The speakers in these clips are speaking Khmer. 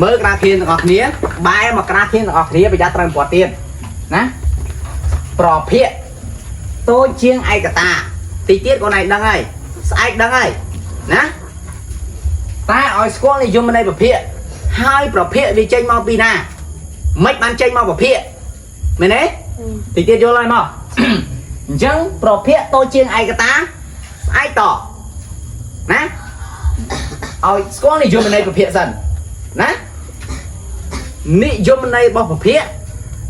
មើលក្តារខៀនទាំងអស់គ្នាបែរមកក្តារខៀនទាំងអស់គ្នាប្រយ័ត្នត្រូវពាត់ទៀតណាប្រភាកតូចជាងឯកតាតិចទៀតកូនឯងដឹងហើយស្អែកដឹងហើយណាតែឲ្យស្គាល់និយមន័យប្រភាកហើយប្រភាកវាចេញមកពីណាមិនបានចេញមកប្រភាកមែនទេតិចទៀតយល់ហើយមក អញ្ចឹងប្រភាកតូចជាងឯកតាស្អែកតណាឲ្យស្គាល់និយមន័យប្រភាកសិនណានិយមន័យរបស់ប្រភាក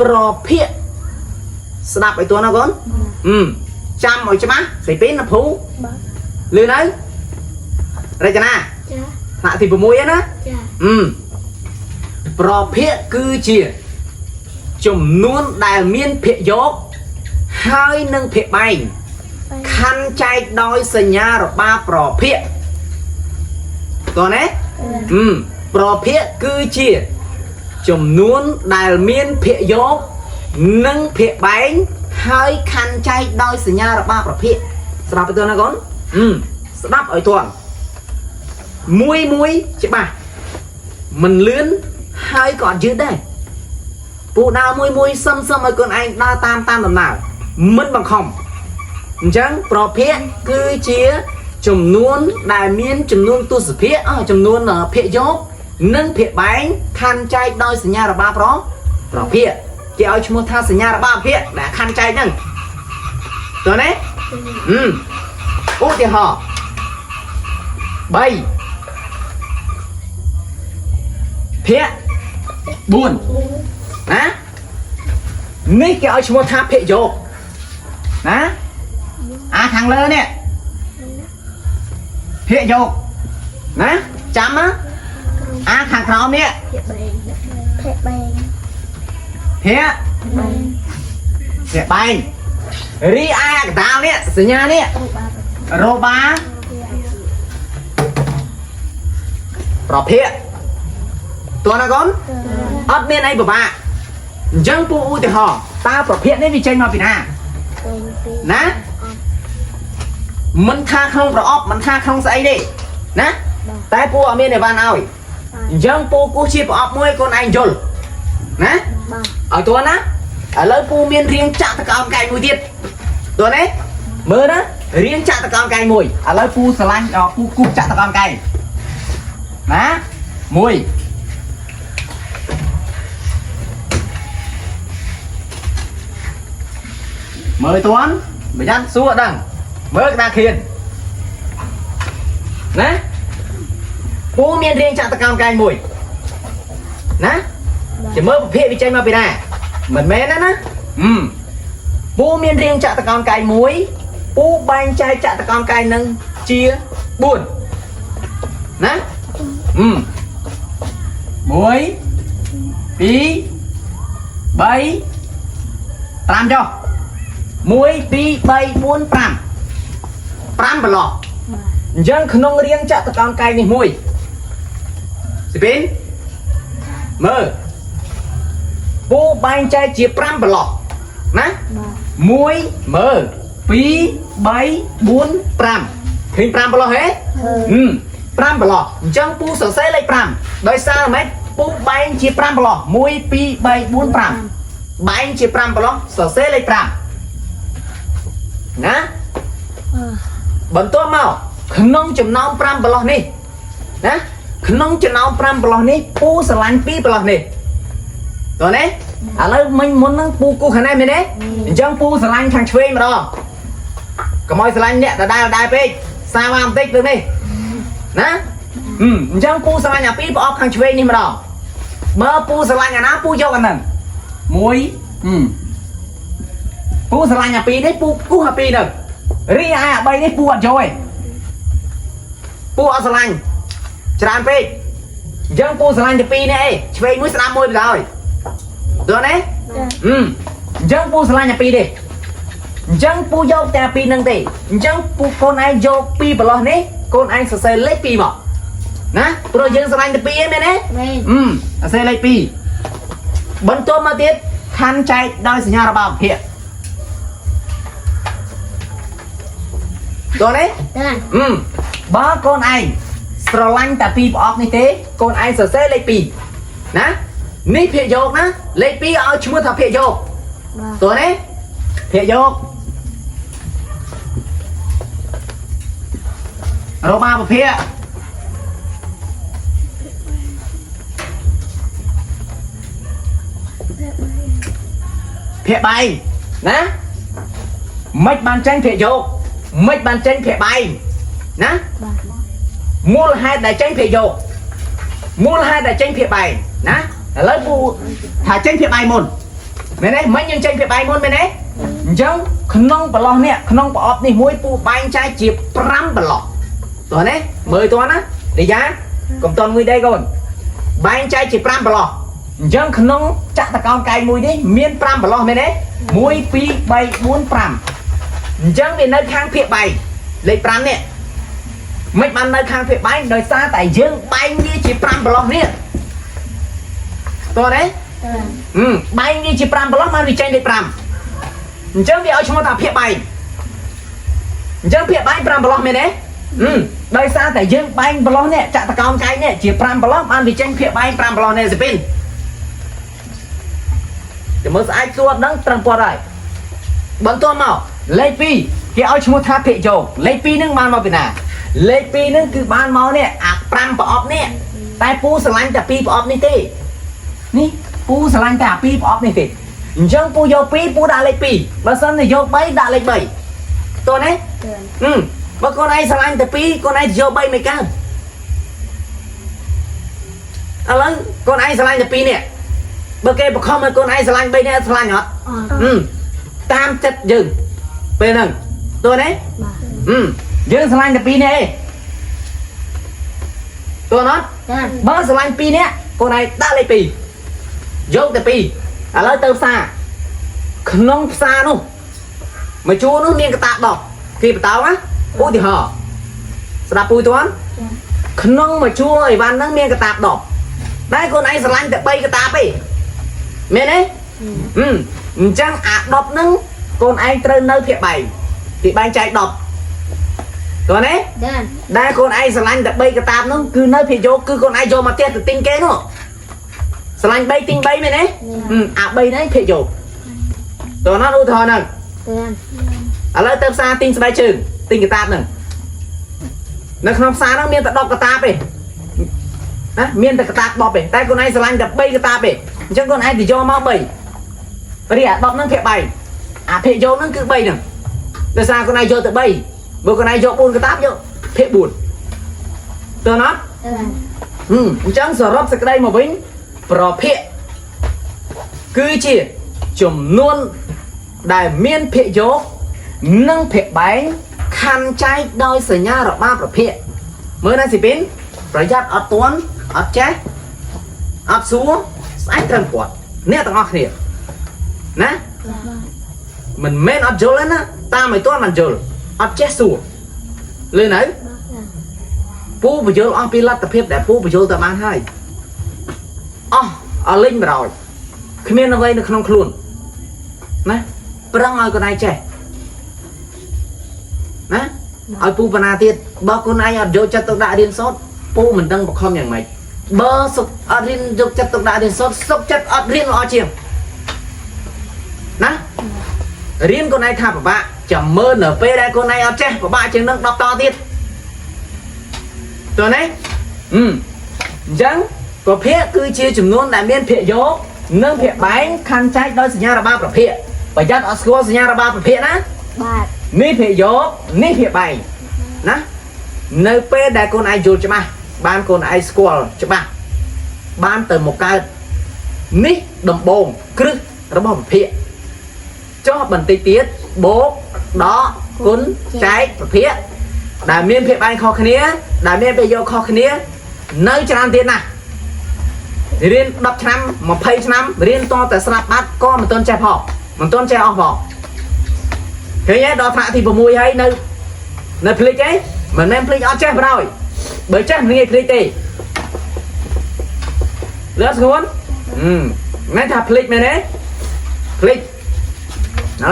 ប្រភាកស្ដាប់ឲ្យតួណាកូនអឺចាំឲ្យច្បាស់ស្រីពីនណាភូ បាទ លឺនៅរចនា ចា ថ្នាក់ទី6ហ្នឹងណា ចា អឺប្រភាកគឺជាចំនួនដែលមានភាគយកហើយនឹងភាគបែង ខណ្ឌចែកដោយសញ្ញារបាប្រភាកតោះណាអឺប្រភាកគឺជាចំនួនដែលមានភាគយកនិងភាគបែងហើយខណ្ឌចែកដោយសញ្ញារបាប្រភាកស្ដាប់ឲ្យទាន់ណាកូនអឺស្ដាប់ឲ្យទាន់មួយមួយច្បាស់មិនលឿនហើយក៏អត់យឺតដែរពូដើរមួយមួយសឹមសឹមឲ្យកូនឯងដើរតាមតាមដំណើរមិនបង្ខំ អញ្ចឹងប្រភេទគឺជាចំនួនដែលមានចំនួនទស្សភាគអស់ចំនួនភាគយកនិងភាគបែងខណ្ឌចែកដោយសញ្ញារបបប្រភេទគេឲ្យឈ្មោះថាសញ្ញារបបភាគដែលខណ្ឌចែកហ្នឹងតើណាអឺឧទាហរណ៍3ភាគ4ណានេះគេឲ្យឈ្មោះថាភាគយកណា អាខាងលើនេះភាកយកណាចាំណាអាខាងក្រោមនេះ ភាគបែងភាគបែង ភាក បែង ភាកបែងរីឯកដាលនេះសញ្ញានេះ រូបា របាប្រភាកតើណាកូនអត់មានអីពិបាកអញ្ចឹងពូឧទាហរណ៍តើប្រភាកនេះវាចេញមកពីណា បែងពី ណាមិនថាក្នុងប្រអប់មិនថាក្នុងស្អីទេណាតែពូអត់មានអីវ៉ាន់ឲ្យអញ្ចឹងពូគូសជាប្រអប់មួយកូនឯងយល់ណា បាទ ឲ្យតួណាឥឡូវពូមានរៀងចាក់តកោនកែងមួយទៀតតួនេះមើលណារៀងចាក់តកោនកែងមួយឥឡូវពូស្រឡាញ់ដល់ពូគូសចាក់តកោនកែងណាមួយមើលតួនប្រយ័ត្នសួរដឹងមើលក្តារខៀនណាពូមានរៀងចាក់តកោនកែងមួយណា ចាំមើលប្រភេទវាចេញមកពីណាមិនមែនណាណាហឹមពូមានរៀងចតុកោណកែងមួយពូបែងចែកចតុកោណកែងនឹងជា4ណាហឹម1 2 3 5ចុះ1 2 3 4 5 5ប្រឡោះ បាទ អញ្ចឹងក្នុងរៀងចតុកោណកែងនេះមួយសិពីនមើលពូបែងចែកជា5ប្រឡោះណា បាទ 1មើល2 3 4 5ឃើញ5ប្រឡោះហេ ហឺ ហឹម5ប្រឡោះអញ្ចឹងពូសរសេរលេខ5ដោយសារហ្មេចពូបែងជា5ប្រឡោះ1 2 3 4 5បែងជា5ប្រឡោះសរសេរលេខ5ណា បន្ទាប់មកក្នុងចំណោម5ប្រឡោះនេះណាក្នុងចំណោម5ប្រឡោះនេះពូស្រឡាញ់2ប្រឡោះនេះតោះណាឥឡូវមិញមុនហ្នឹងពូគូសខាងនេះមែនទេអញ្ចឹងពូស្រឡាញ់ខាងឆ្វេងម្ដងកុំឲ្យស្រឡាញ់អ្នកដដែលដដែលពេកសាវ៉ាបន្តិចលើនេះណាហឹមអញ្ចឹងពូស្រឡាញ់អាពីរប្រអប់ខាងឆ្វេងនេះម្ដងបើពូស្រឡាញ់អាណាពូយកអាហ្នឹងមួយហឹមពូស្រឡាញ់អាពីរនេះពូគូសអាពីរហ្នឹងរីឯអា3នេះពូអត់យកទេ ពូអត់ស្រឡាញ់ច្រើនពេកអញ្ចឹងពូស្រឡាញ់តែពីរនេះឯងឆ្វេងមួយស្ដាំមួយបណ្ដោយយល់ទេ ចា ហឹមអញ្ចឹងពូស្រឡាញ់តែពីរទេអញ្ចឹងពូយកតែពីរហ្នឹងទេអញ្ចឹងពូកូនឯងយកពីរប្រឡោះនេះកូនឯងសរសេរលេខ2មកណាព្រោះយើងស្រឡាញ់តែពីរឯងមែនទេ មែន ហឹមសរសេរលេខ2បន្ទាប់មកទៀតខណ្ឌចែកដោយសញ្ញារបបភាគតោះនេះ ចា អឺបើកូនឯងស្រឡាញ់តែពីរប្រអប់នេះទេកូនឯងសរសេរលេខ2 ណានេះភាគយកណាលេខ2ឲ្យឈ្មោះថាភាគយក បាទ តោះនេះភាគយក របាពភាភាគបែងណាមិនបានចេញភាគយកមិនបានចេញភាគបែងណា បាទ មូលហេតុដែលចេញភាគយកមូលហេតុដែលចេញភាគបែងណាឥឡូវពូថាចេញភាគបែងមុនមែនទេមិញយើងចេញភាគបែងមុនមែនទេអញ្ចឹងក្នុងប្រឡោះនេះក្នុងប្រអប់នេះមួយពូបែងចែកជា5ប្រឡោះតោះនេះមើលតោះណារីយ៉ាកុំតន់មួយដែរកូនបែងចែកជា5ប្រឡោះអញ្ចឹងក្នុងចតុកោណកែងមួយនេះមាន5ប្រឡោះមែនទេ1 2 3 4 5អញ្ចឹងវានៅខាងភាគបែងលេខ5នេះ មិនបាននៅខាងភាគបែងដោយសារតែយើងបែងវាជា5ប្រឡោះនេះតោះទេ តើ ហឹមបែងវាជា5ប្រឡោះបានវាចេញលេខ5អញ្ចឹងវាឲ្យឈ្មោះថាភាគបែងអញ្ចឹងភាគបែង5ប្រឡោះមែនទេហឹមដោយសារតែយើងបែងប្រឡោះនេះចតុកោណកែងនេះជា5ប្រឡោះបានវាចេញភាគបែង5ប្រឡោះនេះសិពីនតែមើលស្អាតសួរអត់ដឹងត្រឹមពាត់ហើយបន្ទាប់មកលេខ2គេឲ្យឈ្មោះថាភាគយកលេខ2ហ្នឹងបានមកពីណាលេខ2ហ្នឹងគឺបានមកនេះអា5ប្រអប់នេះតែពូស្រឡាញ់តែ2ប្រអប់នេះទេនេះពូស្រឡាញ់តែអា2ប្រអប់នេះទេអញ្ចឹងពូយក2ពូដាក់លេខ2បើសិនជាយក3ដាក់លេខ3តោះណា តើ ហឹមបើកូនឯងស្រឡាញ់តែ2កូនឯងយក3មិនកើតឥឡូវកូនឯងស្រឡាញ់តែ2នេះបើគេបង្ខំឲ្យកូនឯងស្រឡាញ់3នេះស្រឡាញ់អត់ អត់ ហឹមតាមចិត្តយើងពេលហ្នឹងតើណា បាទ ហឹមយើងស្រឡាញ់តែ2នេះឯងតើណាត់ តើ បើស្រឡាញ់2នេះកូនឯងដាក់លេខ2យកតែ2ឥឡូវទៅផ្សារក្នុងផ្សារនោះមួយជួរនោះមានកតា10គេបតោណាឧទាហរណ៍ស្ដាប់ពូទាន់ក្នុងមួយជួរអីវ៉ាន់ហ្នឹងមានកតា10តែកូនឯងស្រឡាញ់តែ3កតាទេមែនទេ ហឹមអញ្ចឹងអា10ហ្នឹងកូនឯងត្រូវនៅភាគបែងភាគបែងចែក10តោះណា តើ ដែលកូនឯងស្រឡាញ់តែ3កតាបហ្នឹងគឺនៅភាគយកគឺកូនឯងយកមកផ្ទះទៅទិញគេនោះស្រឡាញ់3ទិញ3មែនទេហឹមអា3ហ្នឹងភាគយកតោះណាឧទាហរណ៍ហ្នឹង តើ ឥឡូវទៅផ្សារទិញស្បែកជើងទិញកតាបហ្នឹងនៅក្នុងផ្សារហ្នឹងមានតែ10កតាបទេណាមានតែកតាប10ទេតែកូនឯងស្រឡាញ់តែ3កតាបទេអញ្ចឹងកូនឯងទៅយកមក3 រីអា10ហ្នឹងភាគបែងអាភាគយកហ្នឹងគឺ3ហ្នឹងដោយសារកូនឯងយកទៅ3បើកូនឯងយក4កតាបយកភាគ4តើណាត់ តើ ហឹមអញ្ចឹងសរុបសេចក្តីមកវិញប្រភាគគឺជាចំនួនដែលមានភាគយកនិងភាគបែងខណ្ឌចែកដោយសញ្ញារបបប្រភាគមើលណាស៊ីពីនប្រយ័ត្នអត់ទាន់អត់ចេះអត់សួរស្អែកត្រឹមគាត់អ្នកទាំងអស់គ្នាណា មិនមែនអត់យល់ទេណាតាមឲ្យទាន់មិនយល់អត់ចេះសួរលឺនៅពូបញ្យល់អស់ពីលទ្ធភាពដែលពូបញ្យល់ទៅបានហើយអស់អស់លេងបរោយគ្មានអ្វីនៅក្នុងខ្លួនណាប្រឹងឲ្យកូនឯងចេះណាឲ្យពូបណ្ណាទៀតបើកូនឯងអត់យកចិត្តទុកដាក់រៀនសូត្រពូមិនដឹងបខំយ៉ាងម៉េចបើសុខអត់រៀនយកចិត្តទុកដាក់រៀនសូត្រសុខចិត្តអត់រៀនល្អជាងណា រៀនកូនឯងថាពិបាកចាំមើលនៅពេលដែលកូនឯងអត់ចេះពិបាកជាងនឹង10តទៀតតើណាអឺអញ្ចឹងប្រភេទគឺជាចំនួនដែលមានភាគយកនិងភាគបែងខណ្ឌចែកដោយសញ្ញារបបប្រភេទប្រយ័ត្នអត់ស្គាល់សញ្ញារបបប្រភេទណា បាទ នេះភាគយកនេះភាគបែងណានៅពេលដែលកូនឯងយល់ច្បាស់បានកូនឯងស្គាល់ច្បាស់បានទៅមកកើតនេះដំបងគ្រឹះរបស់ប្រភេទ ចុះបន្តិចទៀតបូកដកគុណចែកប្រភេទដែលមានភាគបែងខុសគ្នា ដែលមានភាគយកខុសគ្នា នៅច្រើនទៀតណាស់រៀន10ឆ្នាំ20ឆ្នាំរៀនតតែស្រាប់បាត់ក៏មិនទាន់ចេះផងមិនទាន់ចេះអស់ផងឃើញទេដល់ថ្នាក់ទី6ហើយនៅនៅភ្លេចទេមិនមែនភ្លេចអត់ចេះប្រោយបើចេះមិនងាយភ្លេចទេលឿនស្ងួនអឺមិនថាភ្លេចមែនទេភ្លេច ឥ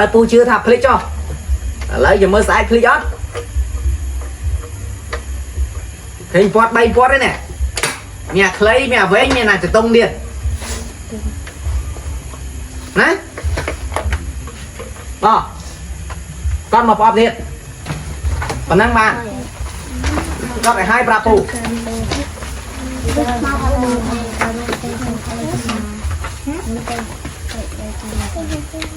ឡូវពូជឿថាភ្លេចចុះឥឡូវយើងមើលស្អែកភ្លេចអត់ឃើញពាត់3ពាត់ទេណាមានអាខ្លីមានអាវែងមានអាចតុងទៀត ណាបាទគាត់មកប្រអប់ទៀតប៉ុណ្ណឹងបានគាត់ឲ្យឲ្យប្រាប់ពូ មក